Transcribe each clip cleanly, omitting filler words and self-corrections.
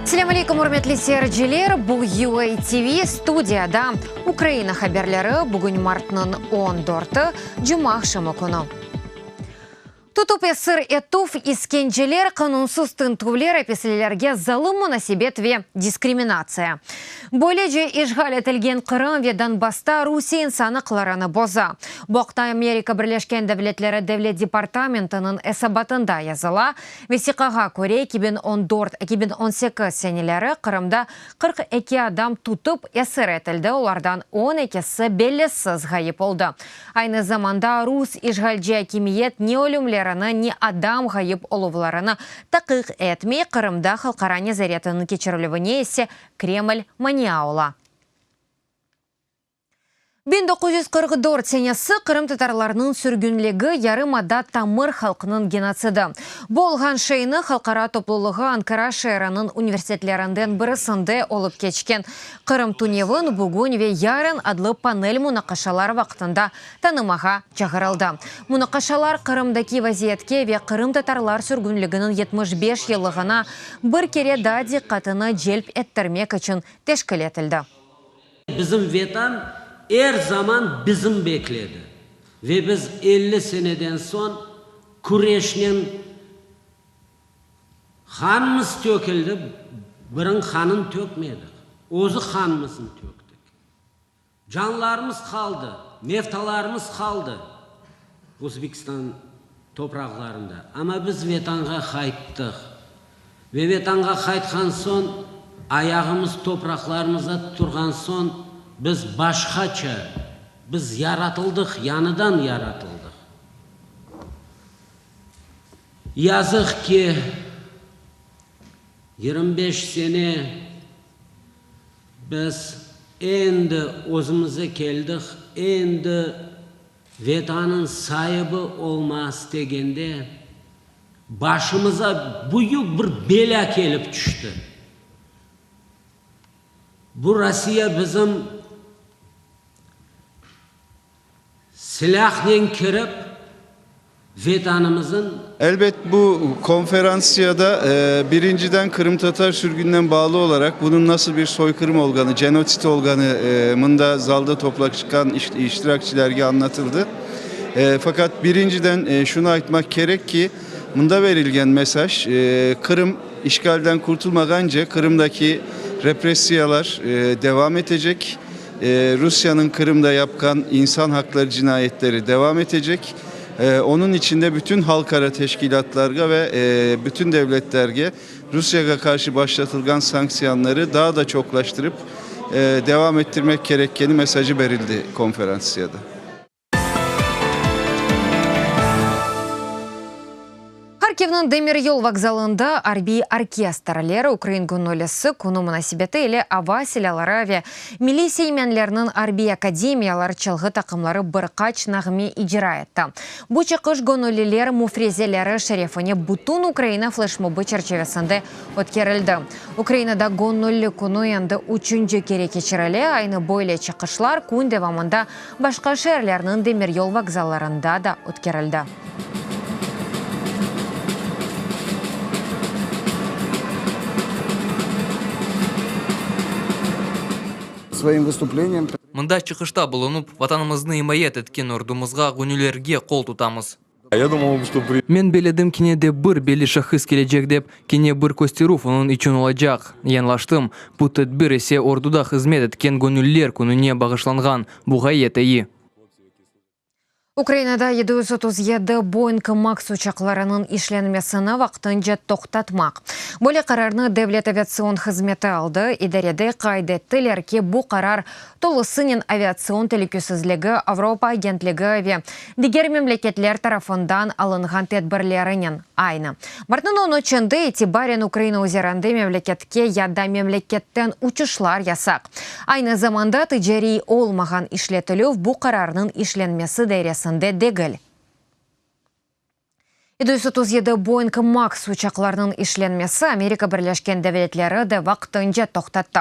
Selâm aleykum, ürmetli seyirciler! Bu UA TV, studiyada Ukraina haberleri, bugün martnıñ on dörtü, cumaaqşamı künü. Tutıp esir etüv, iskenceler, qanunsız tintüvler, apislilerge zalım munasebet ve diskriminatsiya. Böylece işğal etilgen Qırım ve Donbassta Rusiye insan aqlarını boza. Bu aqta Amerika Birleşken Devletleri Devlet departamentiniñ esabatında yazıla. Vesiqağa köre, 2014, 2018 seneleri Qırımda 42 adam tutıp esir etildi, olardan on ekisi bellisiz ğayıp oldı. Aynı zamanda rus işğalci akimiyet ne ölümlerini, ne adam ğayıp oluvlarını taqiq etmey, Qırımda halqara nezaretiniñ keçirilüvine ise Kreml mania ola. 1944 senesi, qırımtatarlarnıñ sürgünligi, yarımada tamır halqınıñ genotsidi. Bu olğan şeyni halqara toplulığı Ankara şeeriniñ universitetlerinden birisinde olıp keçken Qırım tünevin, bugün ve yarın adlı panel munaqaşalar vaqtında tanımağa çağırıldı. Munaqaşalar Qırımdaki vaziyetke ve qırımtatarlar sürgünliginiñ 75 yıllığına bir kere daa diqqatını celp ettirmek içün teşkil etildi. Bizim Vetan er zaman bizim bekledi ve biz 50 seneden soñ küreşnen Qanımız töküldi, biriñ qanın tökmedik, özü qanımıznı töktik. Canlarımız qaldı, mevtalarımız qaldı Özbekistan topraqlarında. Amma biz Vetanğa qayttıq. Ve Vetanğa qaytqan soñ, ayağımız topraqlarımızda turğan soñ, biz başqaça, biz yaratıldıq, yañıdan yaratıldıq. Yazıq ki, 25 sene biz endi özümize keldik, endi Vetanıñ saibi olma istegende, başımıza büyük bir belâ kelip tüşti. Bu Rossiya bizim Silâhnen kirip, Vetanımızın. Elbet, bu konferantsiyada birinciden qırımtatar sürgünnen bağlı olaraq bunıñ nasıl bir soykırım olğanı, genotsid olğanı mında zalda toplaşqan iştirakçilerge añlatıldı. Faqat birinciden şunı aytmaq kerek ki, mında verilgen mesaj, Qırım işğalden qurtulmağance Qırımdaki repressiyalar devam etecek. Rusiyeniñ Qırımda yapqan insan haqları cinayetleri devam etecek. Onıñ içün de bütün halqara teşkilâtlarğa ve bütün devletlerge Rusiyağa qarşı başlatılğan sanktsiyanları daa da çoqlaştırıp devam ettirmek kerekkeni mesajı berildi konferantsiyada. Harkivniñ demiryol vokzalında arbiy orkestrler Ukrain göñüllisi künü munasebeti ile ava silâları ve milliy seymenlerniñ arbiy akademiyalar çalğı taqımları bir qaç nağme icra etti. Bu çıqış göñülliler müfrezeleri şerefine bütün Ukraina fleşmobı çerçivesinde ötkerildi. Ukrainada göñülli künü endi üçünci kere keçirile, aynı böyle çıqışlar kün devamında Başqa şeerlerniñ demiryol vokzallarında da ötkerildi. Svoim vıstupleniyem. Mında çıqışta bulunıp, Vatanımıznı imayet etken ordumızğa, gönüllerge qol tutamız. Men beledim kene de bir belli şahıs kelecek dep, kene bir kösterüv onıñ içün olacaq. Yañlaştım. Bu tedbir ise orduda hızmet etken göñüller kününe bağışlanğan. Bu ğayet eyi. Ukrainada 737 Boeing Max uçaqlarınıñ işlenmesini vaqtınca toqtatmaq. Böyle qararnı Devlet aviatsion hızmeti aldı. İdarede qayd ettiler ki, bu qarar tolusınen Aviatsion telükesizligi Avropa agentligi ve diger memleketler tarafından alınğan tedbirlerinen aynı. Martnıñ on üçünde itibaren Ukraina üzerinde memleketke ya da memleketten uçuşlar yasaq. Aynı zamanda ticariy olmağan işletilüv bu qararnıñ işlenmesi dairesinde degil. 737 Boeing Max uçaqlarınıñ işlenmesi Amerika Birleşken Devletleri de vaqtınca toqtattı.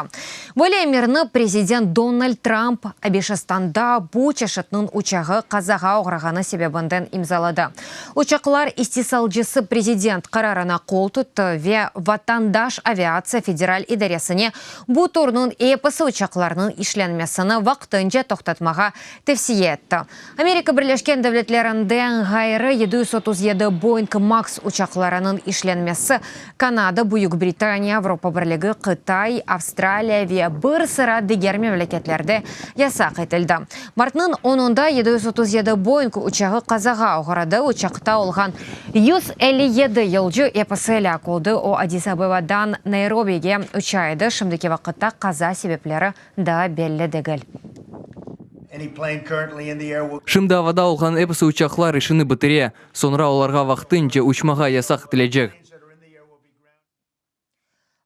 Böyle emirni prezident Donald Trump Abeşistanda bu çeşitniñ uçağı qazağa oğrağanı sebebinden imzaladı. Uçaqlar istisalcısı prezident qararına qol tuttı ve Vatandaş aviatsiya federal idaresine bu türniñ episi uçaqlarnıñ işlenmesini vaqtınca toqtatmağa tevsiye etti. Amerika Birleşken Devletlerinden ğayrı 737 Boeing Max uçaqlarınıñ işlenmesi Kanada, Büyük Britaniya, Avropa Birligi, Qıtay, Avstraliya ve bir sıra diger memleketlerde yasaq etildi. Martnıñ onunda 737 Boeing uçağı qazağa oğradı, uçaqta olğan 157 yolcu episi elâk oldı, o, Addis-Abebadan Nayrobige uça edi. Şimdiki vaqıtta qaza sebepleri daa belli degil. Şimdi avada olğan episi uçaqlar işini bitire, soñra olarğa vaqtınca uçmağa yasaq etilecek.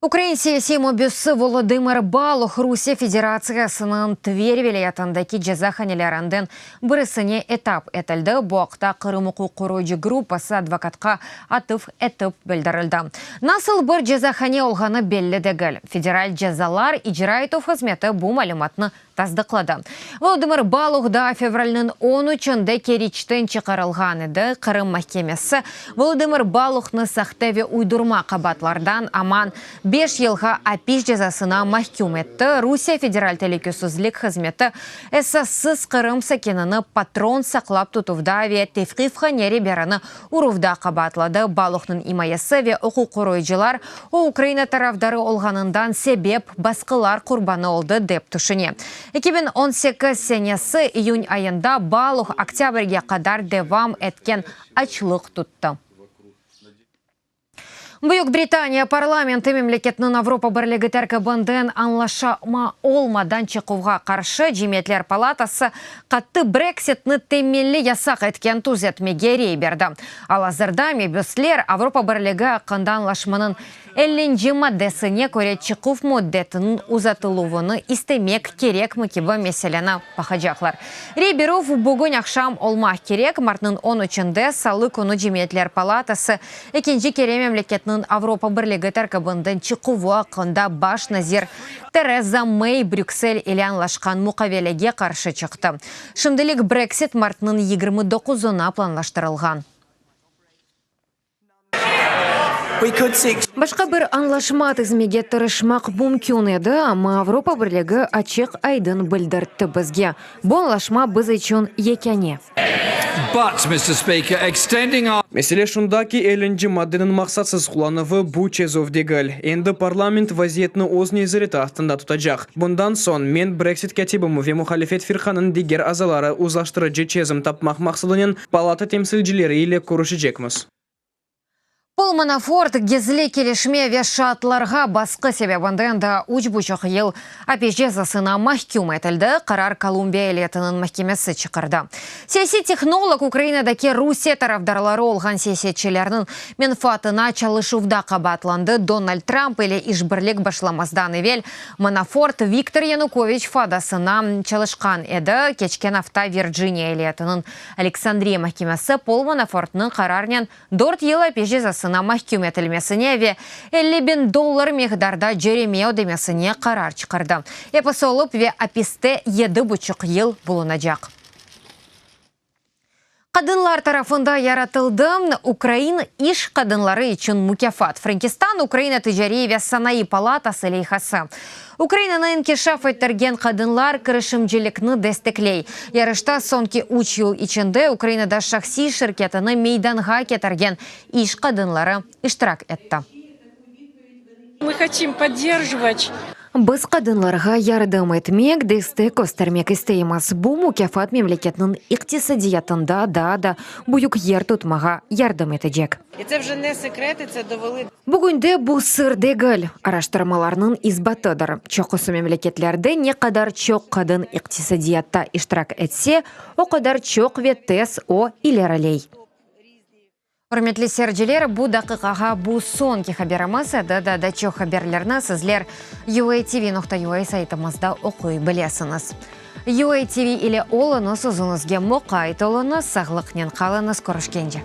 Ukrain siyasiy mabüsi Volodımır Baluh Rusiye Federatsiyasınıñ Tver vilâyetindeki cezahanelerinden birisine etap etildi. Bu aqta Qırım uquq qoruyıcı gruppası advokatqa atıf etip bildirildi. Nasıl bir cezahane olğanı belli degil. Federal cezalar icra etüv hızmeti bu malümatnı tasdıqladı. Volodımır Baluh daa fevralniñ on üçünde Keriçten çıqarılğan edi. Qırım mahkemesi Volodımır Baluhnı sahte ve uydurma qabaatlardan aman beş yılğa apis cezasına mahküm etti. Rusiye Federal telükesizlik hızmeti esassız Qırım sakinini patron saqlap tutuvda ve tevqifhane reberini uruvda qabaatladı. Baluhnıñ imayesi ve uquq qoruyıcılar o, Ukraina tarafdarı olğanından sebep basqılar qurbanı oldı, dep tüşüne. 2018 senesi iyün ayında Baluh oktâbrge qadar devam etken açlıq tuttı. Büyük Britaniya parlamenti memleketniñ Avropa Birligi terkibinden añlaşma olmadan çıquvğa qarşı Cemiyetler palatası qattı Brexitni temelli yasaq etken tüzetmege rey berdi. Al-azırda mebüsler Avropa Birligi aqqında añlaşmanıñ ellinci maddesine köre çıquv müddetiniñ uzatıluvını istemek kerekmi kibi meseleni baqacaqlar. Rey berüv bugün aqşam olmaq kerek, martnıñ on üçünde, salı künü Cemiyetler palatası ekinci kere memleketniñ Avropa Birligi terkibinden çıquvı aqqında baş nazir Tereza Mey Brüksel ile añlaşqan muqavelege qarşı çıqtı. Şimdilik Brexit martnıñ 29-una planlaştırılğan. Başqa bir añlaşma tizmege tırışmaq mümkün edi, amma Avropa Birligi açıq-aydın bildirtti bizge, bu añlaşma biz içün yekâne. Mesele şunda ki, ellinci maddeniñ maqsatsız qullanuvı bu çezüv degil. Endi parlament vaziyetni öz nezareti astında tutacaq. Bundan soñ men Brexit kâtibim ve muhalifet firqanıñ diger azaları uzlaştırıcı çezim tapmaq maqsadınen palata temsilcileri ile körüşecekmiz. Pol Manafort gizli kelişme ve şaatlarğa basqı sebebinden daa üç buçuq yıl apis cezasına mahküm etildi, qarar Kolumbiya eyyetiniñ mahkemesi çıqardı. Siyasiy tehnolog Ukrainadaki Rusiye tarafdarları olğan siyasetçilerniñ menfaatına çalışuvda qabaatlandı. Donald Trump ile işbirlik başlamazdan evel Manafort Viktor Yanukoviç fadasına çalışqan edi. Keçken afta Virciniya eyyetiniñ Aleksandriya mahkemesi Pol Manafortnı qararnen dört yıl apis cezasına mahküm etilmesine ve 50 biñ dollar miqdarda cöreme ödemesine qarar çıqardı. Episi olıp ve apiste yedi buçuq yıl bulunacaq. Qadınlar tarafında yaratıldı ukrain iş qadınları içün mukâfat, Frenkistan Ukraina ticariy ve sanayı palatası leyhası. Ukrainanı inkişaf ettirgen qadınlar kirişimcilikni destekley. Yarışta soñki üç yıl içinde Ukrainada şahsiy şirketini meydanğa ketirgen iş qadınları iştirak etti. Biz qadınlarğa yardım etmek, destek köstermek isteymiz. Bu mukâfat memleketniñ iqtisadiyatında daa da büyük yer tutmağa yardım etecek. Bugünde bu sır degil, araştırmalarnıñ isbatıdır. Çoqusı memleketlerde ne qadar çoq qadın iqtisadiyatta iştirak etse, o qadar çoq ve tez o ileriley. Ürmetli seyirciler, bu daqiqağa bu soñki haberimiz edi. Daa da çoq haberlerni sizler UATV.UA saytımızda oquy bilesiñiz. UATV ile oluñız, özüñizge muqayt oluñız, sağlıqnen qalıñız, körüşkence.